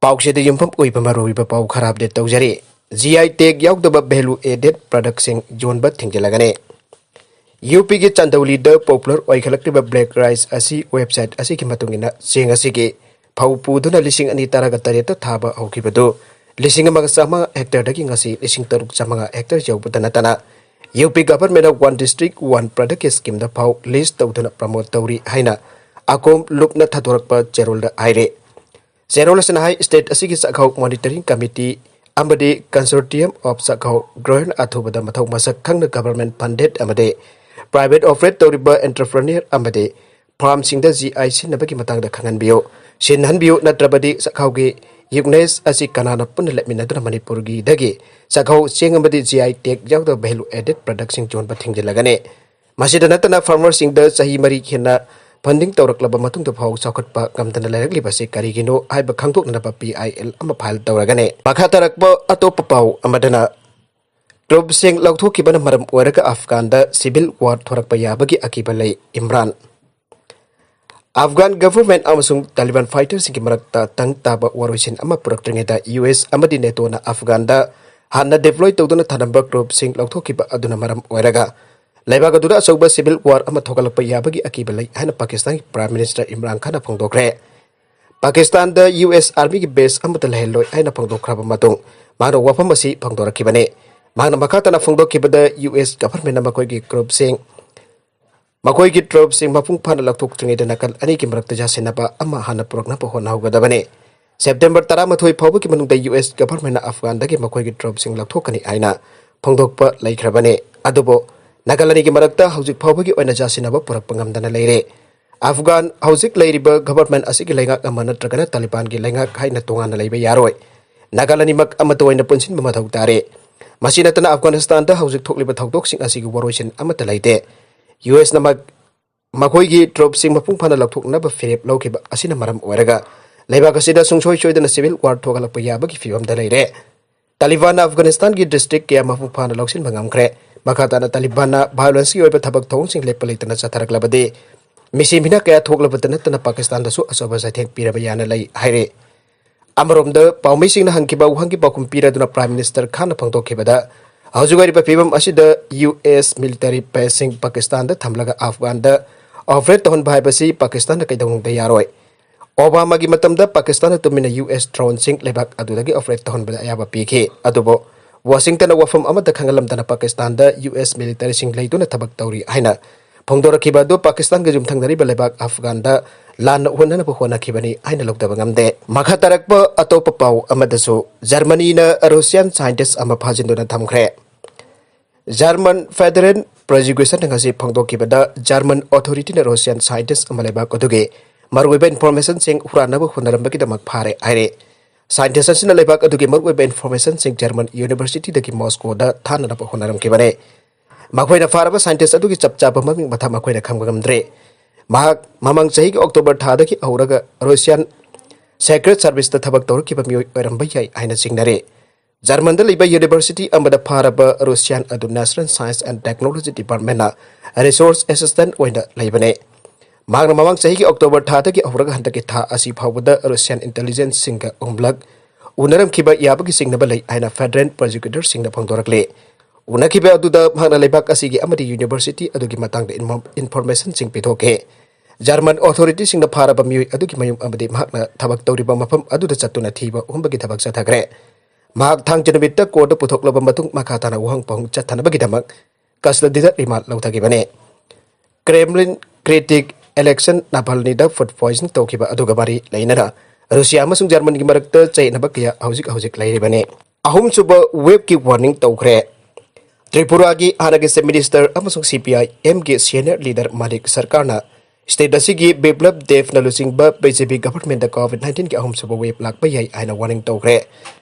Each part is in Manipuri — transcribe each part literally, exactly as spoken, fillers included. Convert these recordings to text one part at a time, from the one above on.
ꯄꯥꯎꯁꯤꯗ ꯌꯨꯝꯐꯝ ꯑꯣꯏꯕ ꯃꯔꯨꯑꯣꯏꯕ ꯄꯥꯎ ꯈꯔ ꯑꯞꯗꯦꯠ ꯇꯧꯖꯔꯤ꯫ ꯖꯤ ꯑꯥꯏ ꯇꯦꯒ ꯌꯥꯎꯗꯕ ꯚꯦꯂꯨ ꯑꯦꯗꯦꯗ ꯄ꯭ꯔꯗꯛꯁꯤꯡ ꯌꯣꯟꯕ ꯊꯤꯡꯖꯤꯜꯂꯒꯅꯤ꯫ ꯌꯨ ꯄꯤꯒꯤ ꯆꯥꯟꯗꯧꯂꯤꯗ ꯄꯣꯄꯨꯂꯔ ꯑꯣꯏꯈꯠꯂꯛꯂꯤꯕ ꯕ꯭ꯂꯦꯛ ꯔꯥꯏꯁ ꯑꯁꯤ ꯋꯦꯕꯁꯥꯏꯠ ꯑꯁꯤꯒꯤ ꯃꯇꯨꯡ ꯏꯟꯅ ꯆꯦꯡ ꯑꯁꯤꯒꯤ ꯐꯧ ꯄꯨꯗꯨꯅ ꯂꯤꯁꯤꯡ ꯑꯅꯤ ꯇꯔꯥꯒ ꯇꯔꯦꯠꯇ ꯊꯥꯕ ꯍꯧꯈꯤꯕꯗꯨ ꯂꯤꯁꯤꯡ ꯑꯃꯒ ꯆꯥꯝꯃꯉꯥ ꯍꯦꯛꯇꯔꯗꯒꯤ ꯉꯁꯤ ꯂꯤꯁꯤꯡ ꯇꯔꯨꯛ ꯆꯥꯝꯃꯉꯥ ꯍꯦꯛꯇꯔ ꯌꯧꯕꯗ ꯅꯠꯇꯅ ꯌꯨ ꯄꯤ ꯒꯚꯔꯟꯃꯦꯟꯠꯅ ꯋꯥꯟ ꯗꯤꯁꯇ꯭ꯔꯤꯛ ꯋꯥꯟ ꯄ꯭ꯔꯗꯛꯀꯤ ꯁ꯭ꯀꯤꯝꯗ ꯐꯥꯎ ꯂꯤꯁ ꯇꯧꯗꯨꯅ ꯄ꯭ꯔꯃꯣꯠ ꯇꯧꯔꯤ ꯍꯥꯏꯅ ꯑꯀꯣꯝ ꯂꯨꯞꯅ ꯊꯥꯗꯣꯔꯛꯄ ꯆꯦꯔꯣꯜꯗ ꯍꯥꯏꯔꯤ꯫ ꯆꯦꯔꯣꯜ ꯑꯁꯤꯅ ꯍꯥꯏ, ꯁ꯭ꯇꯦꯠ ꯑꯁꯤꯒꯤ ꯆꯥꯛꯈꯥꯎ ꯃꯣꯅꯤꯇꯔꯤꯡ ꯀꯃꯤꯇꯤ ꯑꯃꯗꯤ Consortium of ꯆꯥꯛꯈꯥꯎ Grower ꯑꯊꯨꯕꯗ ꯃꯊꯧ ꯃꯁꯛ ꯈꯪꯅ ꯒꯚꯔꯟꯃꯦꯟꯠ ꯐꯟꯗꯦꯗ ꯑꯃꯗꯤ ꯄ꯭ꯔꯥꯏꯚꯦꯠ ꯑꯣꯄꯔꯦꯠ ꯇꯧꯔꯤꯕ ꯑꯦꯟꯇꯔꯄ꯭ꯔꯦꯅꯔ ꯑꯃꯗꯤ ꯐꯥꯔꯝꯁꯤꯡꯗ ꯖꯤ ꯑꯥꯏ ꯁꯤꯟꯅꯕꯒꯤ ꯃꯇꯥꯡꯗ ꯈꯪꯍꯟꯕꯤꯌꯨ, ꯁꯤꯟꯍꯟꯕꯤꯌꯨ, ꯅꯠꯇ꯭ꯔꯕꯗꯤ ꯆꯥꯛꯈꯥꯎꯒꯤ ꯌꯨꯅꯤꯠ ꯑꯁꯤ ꯀꯅꯥꯅ ꯄꯨꯟꯅ ꯂꯦꯞꯃꯤꯟꯅꯗꯨꯅ ꯃꯅꯤꯄꯨꯔꯒꯤꯗꯒꯤ ꯆꯥꯛꯈꯥꯎ ꯆꯦꯡ ꯑꯃꯗꯤ ꯖꯤ ꯑꯥꯏ ꯇꯦꯒ ꯌꯥꯎꯗꯕ ꯚꯦꯂꯨ ꯑꯦꯗꯦꯗ ꯄ꯭ꯔꯗꯛꯁꯤꯡ ꯌꯣꯟꯕ ꯊꯤꯡꯖꯤꯜꯂꯒꯅꯤ꯫ ꯃꯁꯤꯗ ꯅꯠꯇꯅ ꯐꯥꯔꯃꯔꯁꯤꯡꯗ ꯆꯍꯤ ꯃꯔꯤ ꯍꯦꯟꯅ ꯐꯟꯗꯤꯡ ꯇꯧꯔꯛꯂꯕ ꯃꯇꯨꯡꯗ ꯐꯥꯎ ꯆꯥꯎꯈꯠꯄ ꯉꯝꯗꯅ ꯂꯩꯔꯛꯂꯤꯕꯁꯤ ꯀꯔꯤꯒꯤꯅꯣ ꯍꯥꯏꯕ ꯈꯪꯗꯣꯛꯅꯅꯕ ꯄꯤ ꯑꯥꯏ ꯑꯦꯜ ꯑꯃ ꯐꯥꯏꯜ ꯇꯧꯔꯒꯅꯤ꯫ ꯃꯈꯥ ꯇꯥꯔꯛꯄ ꯑꯇꯣꯞꯄ ꯄꯥꯎ ꯑꯃꯗꯅ, ꯇ꯭ꯔꯨꯞꯁꯤꯡ ꯂꯧꯊꯣꯛꯈꯤꯕꯅ ꯃꯔꯝ ꯑꯣꯏꯔꯒ ꯑꯐꯒꯥꯟꯗ ꯁꯤꯚꯤꯜ ꯋꯥꯔ ꯊꯣꯔꯛꯄ ꯌꯥꯕꯒꯤ ꯑꯀꯤꯕ ꯂꯩ, ꯏꯝꯔꯥꯟ꯫ ꯑꯐꯒꯥꯟ ꯒꯚꯔꯟꯃꯦꯟꯠ ꯑꯃꯁꯨꯡ ꯇꯥꯂꯤꯕꯥꯟ ꯐꯥꯏꯇꯔꯁꯤꯡꯒꯤ ꯃꯔꯛꯇ ꯇꯪ ꯇꯥꯕ ꯋꯥꯔꯣꯏꯁꯤꯟ ꯑꯃ ꯄꯨꯔꯛꯇ꯭ꯔꯤꯉꯩꯗ ꯌꯨ ꯑꯦꯁ ꯑꯃꯗꯤ ꯅꯦꯇꯣꯅ ꯑꯐꯒꯥꯟꯗ ꯍꯥꯟꯅ ꯗꯤꯄ꯭ꯂꯣꯏ ꯇꯧꯗꯨꯅ ꯊꯝꯂꯝꯕ ꯇ꯭ꯔꯨꯞꯁꯤꯡ ꯂꯧꯊꯣꯛꯈꯤꯕ ꯑꯗꯨꯅ ꯃꯔꯝ ꯑꯣꯏꯔꯒ ꯂꯩꯕꯥꯛ ꯑꯗꯨꯗ ꯑꯆꯧꯕ ꯁꯤꯚꯤꯜ ꯋꯥꯔ ꯑꯃ ꯊꯣꯛꯍꯜꯂꯛꯄ ꯌꯥꯕꯒꯤ ꯑꯀꯤꯕ ꯂꯩ ꯍꯥꯏꯅ ꯄꯥꯀꯤꯁꯇꯥꯟꯒꯤ ꯄ꯭ꯔꯥꯏꯝ ꯃꯤꯅꯤꯁꯇꯔ ꯏꯝꯔꯥꯟ ꯈꯥꯟꯅ ꯐꯣꯡꯗꯣꯛꯈ꯭ꯔꯦ꯫ ꯄꯥꯀꯤꯁꯇꯥꯟꯗ ꯌꯨ ꯑꯦꯁ ꯑꯥꯔꯃꯤꯒꯤ ꯕꯦꯁ ꯑꯃꯠꯇ ꯂꯩꯍꯜꯂꯣꯏ ꯍꯥꯏꯅ ꯐꯣꯡꯗꯣꯛꯈ꯭ꯔꯕ ꯃꯇꯨꯡ ꯃꯍꯥꯛꯅ ꯋꯥꯐꯝ ꯑꯁꯤ ꯐꯣꯡꯗꯣꯔꯛꯈꯤꯕꯅꯤ꯫ ꯃꯍꯥꯛꯅ ꯃꯈꯥ ꯇꯥꯅ ꯐꯣꯡꯗꯣꯛꯈꯤꯕꯗ, ꯌꯨ ꯑꯦꯁ ꯒꯚꯔꯟꯃꯦꯟꯠꯅ ꯃꯈꯣꯏꯒꯤ ꯇ꯭ꯔꯨꯞꯁꯤꯡ ꯃꯈꯣꯏꯒꯤ ꯇ꯭ꯔꯨꯞꯁꯤꯡ ꯃꯄꯨꯡ ꯐꯥꯅ ꯂꯧꯊꯣꯛꯇ꯭ꯔꯤꯉꯩꯗ ꯅꯥꯀꯜ ꯑꯅꯤꯒꯤ ꯃꯔꯛꯇ ꯌꯥꯁꯤꯟꯅꯕ ꯑꯃ ꯍꯥꯟꯅ ꯄꯨꯔꯛꯅꯕ ꯍꯣꯠꯅꯍꯧꯒꯗꯕꯅꯤ꯫ ꯁꯦꯞꯇꯦꯝꯕꯔ ꯇꯔꯥꯃꯥꯊꯣꯏ ꯐꯥꯎꯕꯒꯤ ꯃꯅꯨꯡꯗ ꯌꯨ ꯑꯦꯁ ꯒꯚꯔꯟꯃꯦꯟꯠꯅ ꯑꯐꯒꯥꯟꯗꯒꯤ ꯃꯈꯣꯏꯒꯤ ꯇ꯭ꯔꯨꯞꯁꯤꯡ ꯂꯧꯊꯣꯛꯀꯅꯤ ꯍꯥꯏꯅ ꯐꯣꯡꯗꯣꯛꯄ ꯂꯩꯈ꯭ꯔꯕꯅꯤ꯫ ꯑꯗꯨꯕꯨ ꯅꯥꯀꯜ ꯑꯅꯤꯒꯤ ꯃꯔꯛꯇ ꯍꯧꯖꯤꯛ ꯐꯥꯎꯕꯒꯤ ꯑꯣꯏꯅ ꯌꯥꯁꯤꯟꯅꯕ ꯄꯨꯔꯛꯄ ꯉꯝꯗꯅ ꯂꯩꯔꯦ꯫ ꯑꯐꯒꯥꯟ ꯍꯧꯖꯤꯛ ꯂꯩꯔꯤꯕ ꯒꯚꯔꯟꯃꯦꯟꯠ ꯑꯁꯤꯒꯤ ꯂꯩꯉꯥꯛ ꯑꯃ ꯅꯠꯇ꯭ꯔꯒꯅ ꯇꯥꯂꯤꯕꯥꯟꯒꯤ ꯂꯩꯉꯥꯛ ꯍꯥꯏꯅ ꯇꯣꯉꯥꯟꯅ ꯂꯩꯕ ꯌꯥꯔꯣꯏ꯫ ꯅꯥꯀꯜ ꯑꯅꯤꯃꯛ ꯑꯃꯠꯇ ꯑꯣꯏꯅ ꯄꯨꯟꯁꯤꯟꯕ ꯃꯊꯧ ꯇꯥꯔꯦ꯫ ꯃꯁꯤ ꯅꯠꯇꯅ ꯑꯐꯒꯥꯅꯤꯁꯇꯥꯟꯗ ꯍꯧꯖꯤꯛ ꯊꯣꯛꯂꯤꯕ ꯊꯧꯗꯣꯛꯁꯤꯡ ꯑꯁꯤꯒꯤ ꯋꯥꯔꯣꯏꯁꯤꯟ ꯑꯃꯠꯇ ꯂꯩꯇꯦ꯫ ꯌꯨ ꯑꯦꯁꯅ ꯃꯛ-, ꯃꯈꯣꯏꯒꯤ ꯇ꯭ꯔꯨꯞꯁꯤꯡ ꯃꯄꯨꯡ ꯐꯥꯅ ꯂꯧꯊꯣꯛꯅꯕ ꯐꯤꯔꯦꯞ ꯂꯧꯈꯤꯕ ꯑꯁꯤꯅ ꯃꯔꯝ ꯑꯣꯏꯔꯒ ꯂꯩꯕꯥꯛ ꯑꯁꯤꯗ ꯁꯨꯡꯁꯣꯏ ꯁꯣꯏꯗꯅ ꯁꯤꯚꯤꯜ ꯋꯥꯔ ꯊꯣꯛꯍꯜꯂꯛꯄ ꯌꯥꯕꯒꯤ ꯐꯤꯕꯝꯗ ꯂꯩꯔꯦ꯫ ꯇꯥꯂꯤꯕꯥꯟꯅ ꯑꯐꯒꯥꯅꯤꯁꯇꯥꯟꯒꯤ ꯗꯤꯁꯇ꯭ꯔꯤꯛ ꯀꯌꯥ ꯃꯄꯨꯡ ꯐꯥꯅ ꯂꯧꯁꯤꯟꯕ ꯉꯝꯈ꯭ꯔꯦ꯫ ꯃꯈꯥ ꯇꯥꯅ ꯇꯥꯂꯤꯕꯥꯟꯅ ꯚꯥꯏꯑꯣꯂꯦꯟꯁꯀꯤ ꯑꯣꯏꯕ ꯊꯕꯛ ꯊꯧꯑꯣꯡꯁꯤꯡ ꯂꯦꯞꯄ ꯂꯩꯇꯅ ꯆꯠꯊꯔꯛꯂꯕꯗꯤ ꯃꯤꯁꯤ ꯃꯤꯅꯥ ꯀꯌꯥ ꯊꯣꯛꯂꯕꯇ ꯅꯠꯇꯅ ꯄꯥꯀꯤꯁꯇꯥꯟꯗꯁꯨ ꯑꯆꯧꯕ ꯆꯩꯊꯦꯡ ꯄꯤꯔꯕ ꯌꯥꯅ ꯂꯩ ꯍꯥꯏꯔꯦ꯫ ꯑꯃꯔꯣꯝꯗ, ꯄꯥꯎꯃꯤꯁꯤꯡꯅ ꯍꯪꯈꯤꯕ ꯋꯥꯍꯪꯒꯤ ꯄꯥꯎꯈꯨꯝ ꯄꯤꯔꯗꯨꯅ Prime Minister Khanꯅ ꯐꯣꯡꯗꯣꯛꯈꯤꯕꯗ, ꯍꯧꯖꯤꯛ ꯑꯣꯏꯔꯤꯕ ꯐꯤꯕꯝ ꯑꯁꯤꯗ U S military baseꯁꯤꯡ ꯄꯥꯀꯤꯁꯇꯥꯟꯗ ꯊꯝꯂꯒ ꯑꯐꯒꯥꯟꯗ operate ꯇꯧꯍꯟꯕ ꯍꯥꯏꯕꯁꯤ ꯄꯥꯀꯤꯁꯇꯥꯟꯅ ꯀꯩꯗꯧꯅꯨꯡꯗ ꯌꯥꯔꯣꯏ꯫ ꯑꯣꯕꯥꯃꯥꯒꯤ ꯃꯇꯝꯗ ꯄꯥꯀꯤꯁꯇꯥꯟꯅ ꯇꯨꯃꯤꯟꯅ U S droneꯁꯤꯡ ꯂꯩꯕꯥꯛ ꯑꯗꯨꯗꯒꯤ operate ꯇꯧꯍꯟꯕꯗ ꯑꯌꯥꯕ ꯄꯤꯈꯤ꯫ ꯑꯗꯨꯕꯨ ꯋꯥꯁꯤꯡꯇꯟꯅ ꯋꯥꯐꯝ ꯑꯃꯠꯇ ꯈꯪꯍꯜꯂꯝꯗꯅ ꯄꯥꯀꯤꯁꯇꯥꯟꯗ U S militaryꯁꯤꯡ ꯂꯩꯗꯨꯅ ꯊꯕꯛ ꯇꯧꯔꯤ ꯍꯥꯏꯅ ꯐꯣꯡꯗꯣꯔꯛꯈꯤꯕ ꯑꯗꯨ ꯄꯥꯀꯤꯁꯇꯥꯟꯒ ꯌꯨꯝꯊꯪꯅꯔꯤꯕ ꯂꯩꯕꯥꯛ ꯑꯐꯒꯥꯟꯗ ꯂꯥꯟꯅ ꯎꯍꯟꯅꯅꯕ ꯍꯣꯠꯅꯈꯤꯕꯅꯤ ꯍꯥꯏꯅ ꯂꯧꯊꯕ ꯉꯝꯗꯦ꯫ ꯃꯈꯥ ꯇꯥꯔꯛꯄ ꯑꯇꯣꯞꯄ ꯄꯥꯎ ꯑꯃꯗꯁꯨ, ꯖꯔꯃꯅꯤꯅ Russian scientist ꯑꯃ ꯐꯥꯖꯤꯟꯗꯨꯅ ꯊꯝꯈ꯭ꯔꯦ꯫ German Federal Prosecutionꯅ ꯉꯁꯤ ꯐꯣꯡꯗꯣꯛꯈꯤꯕꯗ, German authorityꯅ Russian scientist ꯑꯃ ꯂꯩꯕꯥꯛ ꯑꯗꯨꯒꯤ ꯃꯔꯨꯑꯣꯏꯕ informationꯁꯤꯡ ꯍꯨꯔꯥꯟꯅꯕ ꯍꯣꯠꯅꯔꯝꯕꯒꯤꯗꯃꯛ ꯐꯥꯔꯦ ꯍꯥꯏꯔꯦ꯫ Scientist ꯑꯁꯤꯅ ꯂꯩꯕꯥꯛ ꯑꯗꯨꯒꯤ ꯃꯔꯨꯑꯣꯏꯕ informationꯁꯤꯡ German universityꯗꯒꯤ Moscowꯗ ꯊꯥꯅꯅꯕ ꯍꯣꯠꯅꯔꯝꯈꯤꯕꯅꯦ꯫ ꯃꯈꯣꯏꯅ ꯐꯥꯔꯕ scientist ꯑꯗꯨꯒꯤ ꯆꯞ ꯆꯥꯕ ꯃꯃꯤꯡ ꯃꯊꯥ ꯃꯈꯣꯏꯅ ꯈꯪꯕ ꯉꯝꯗ꯭ꯔꯦ꯫ ꯃꯍꯥꯛ ꯃꯃꯥꯡ ꯆꯍꯤꯒꯤ October ꯊꯥꯗꯒꯤ ꯍꯧꯔꯒ Russian Secret Serviceꯇ ꯊꯕꯛ ꯇꯧꯔꯛꯈꯤꯕ ꯃꯤꯑꯣꯏ ꯑꯣꯏꯔꯝꯕ ꯌꯥꯏ ꯍꯥꯏꯅ ꯆꯤꯡꯅꯔꯤ꯫ ꯖꯔꯃꯟꯗ ꯂꯩꯕ university ꯑꯃꯗ ꯐꯥꯔꯕ Russian ꯑꯗꯨ National Science and Technology Departmentꯅ research assistant ꯑꯣꯏꯅ ꯂꯩꯕꯅꯦ꯫ ꯃꯍꯥꯛꯅ ꯃꯃꯥꯡ ꯆꯍꯤꯒꯤ October ꯊꯥꯗꯒꯤ ꯍꯧꯔꯒ ꯍꯟꯗꯛꯀꯤ ꯊꯥ ꯑꯁꯤ ꯐꯥꯎꯕꯗ Russian intelligenceꯁꯤꯡꯒ ꯑꯍꯨꯝꯂꯛ ꯎꯅꯔꯝꯈꯤꯕ ꯌꯥꯕꯒꯤ ꯆꯤꯡꯅꯕ ꯂꯩ ꯍꯥꯏꯅ federal prosecutorꯁꯤꯡꯅ ꯐꯣꯡꯗꯣꯔꯛꯂꯤ꯫ ꯎꯅꯈꯤꯕ ꯑꯗꯨꯗ ꯃꯍꯥꯛꯅ ꯂꯩꯕꯥꯛ ꯑꯁꯤꯒꯤ ꯑꯃꯗꯤ university ꯑꯗꯨꯒꯤ ꯃꯇꯥꯡꯗ ꯏꯟꯃꯣ-, informationꯁꯤꯡ ꯄꯤꯊꯣꯛꯈꯤ꯫ German authorityꯁꯤꯡꯅ ꯐꯥꯔꯕ ꯃꯤꯑꯣꯏ ꯑꯗꯨꯒꯤ ꯃꯌꯨꯝ ꯑꯃꯗꯤ ꯃꯍꯥꯛꯅ ꯊꯕꯛ ꯇꯧꯔꯤꯕ ꯃꯐꯝ ꯑꯗꯨꯗ ꯆꯠꯇꯨꯅ ꯊꯤꯕ ꯍꯨꯝꯕꯒꯤ ꯊꯕꯛ ꯆꯠꯊꯈ꯭ꯔꯦ꯫ ꯃꯍꯥꯛ ꯊꯥꯡꯖ ꯅꯨꯃꯤꯠꯇ courtꯇ ꯄꯨꯊꯣꯛꯂꯕ ꯃꯇꯨꯡ ꯃꯈꯥ ꯇꯥꯅ ꯋꯥꯍꯪ ꯄꯥꯎꯍꯪ ꯆꯠꯊꯅꯕꯒꯤꯗꯃꯛ custodyꯗ remand ꯂꯧꯊꯈꯤꯕꯅꯤ꯫ Kremlin critic Alexei Navalnyꯗ food poisoning ꯇꯧꯈꯤꯕ ꯑꯗꯨꯒ ꯃꯔꯤ ꯂꯩꯅꯅ ꯔꯨꯁꯤꯌꯥ ꯑꯃꯁꯨꯡ ꯖꯔꯃꯅꯤꯒꯤ ꯃꯔꯛꯇ ꯆꯌꯦꯠꯅꯕ ꯀꯌꯥ ꯍꯧꯖꯤꯛ ꯍꯧꯖꯤꯛ ꯂꯩꯔꯤꯕꯅꯤ꯫ ꯑꯍꯨꯝꯁꯨꯕ waveꯀꯤ warning ꯇꯧꯈ꯭ꯔꯦ꯫ ꯇ꯭ꯔꯤꯄꯨꯔꯥꯒꯤ ꯍꯥꯟꯅꯒꯤ Chief Minister ꯑꯃꯁꯨꯡ CPIMꯒꯤ senior leader ꯃꯥꯅꯤꯛ ꯁꯔꯀꯥꯔꯅ state ꯑꯁꯤꯒꯤ ꯕꯤꯄ꯭ꯂꯕ ꯗꯦꯕꯅ ꯂꯨꯆꯤꯡꯕ BJP governmentꯗ COVID nineteenꯒꯤ ꯑꯍꯨꯝꯁꯨꯕ wave ꯂꯥꯛꯄ ꯌꯥꯏ ꯍꯥꯏꯅ warning ꯇꯧꯈ꯭ꯔꯦ꯫